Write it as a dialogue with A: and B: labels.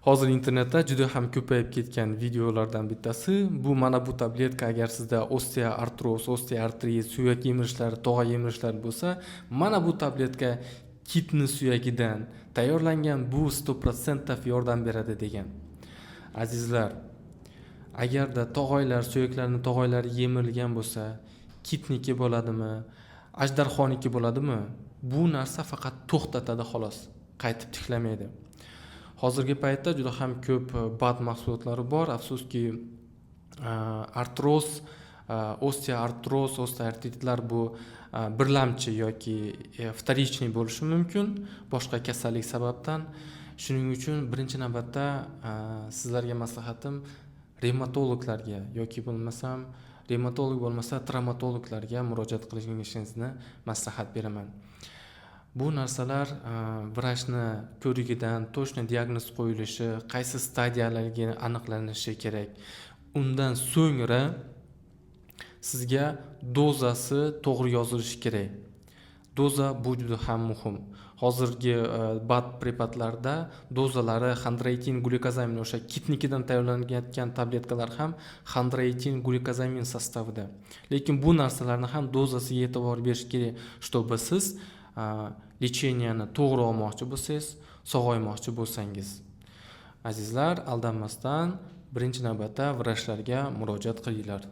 A: Hozir internetda juda ham ko'payib ketgan videolardan bittasi bu mana bu tabletka. Agar sizda osteoartroz, osteoartrit, suyak yemirishlari, tog'a yemirishlari bo'lsa, mana bu tabletka kitni suyagidan tayyorlangan, bu 100% yordam beradi degan. Azizlar, agarda tog'oylar, suyaklarni tog'oylari yemirilgan bo'lsa, kitniki bo'ladimi, ajdarhoniki bo'ladimi, bu narsa faqat to'xtatadi, xolos, qaytib tiklamaydi. Hozirgi paytda juda ham ko'p БАД mahsulotlari bor. Afsuski, artroz, osteoartroz, osteoartritlar bu birlamchi yoki вторичный bo'lishi mumkin boshqa kasallik sababdan. Shuning uchun birinchi navbatda sizlarga maslahatim, revmatologlarga yoki bo'lmasam, revmatolog bo'lmasa, travmatologlarga murojaat qilishingizni maslahat beraman. Bu narsalar vrachni ko'rigidan, точно diagnoz qo'yilishi, qaysi stadiyaligi aniqlanishi kerak. Undan so'ngra sizga dozasi to'g'ri yozilishi kerak. Doza bu juda ham muhim. Hozirgi БАД preparatlarda dozalari xondroitin glyukozamin, o'sha kitnikidan tayyorlanayotgan tabletkalar ham xondroitin glyukozamin составida, lekin bu narsalarni ham dozasiga e'tibor berish kerak, чтобы siz лечения ni to'g'ri olmoqchi bo'lsangiz, sog'aymoqchi bo'lsangiz. Azizlar, aldanmasdan birinchi navbatda vrachlarga murojaat qilinglar.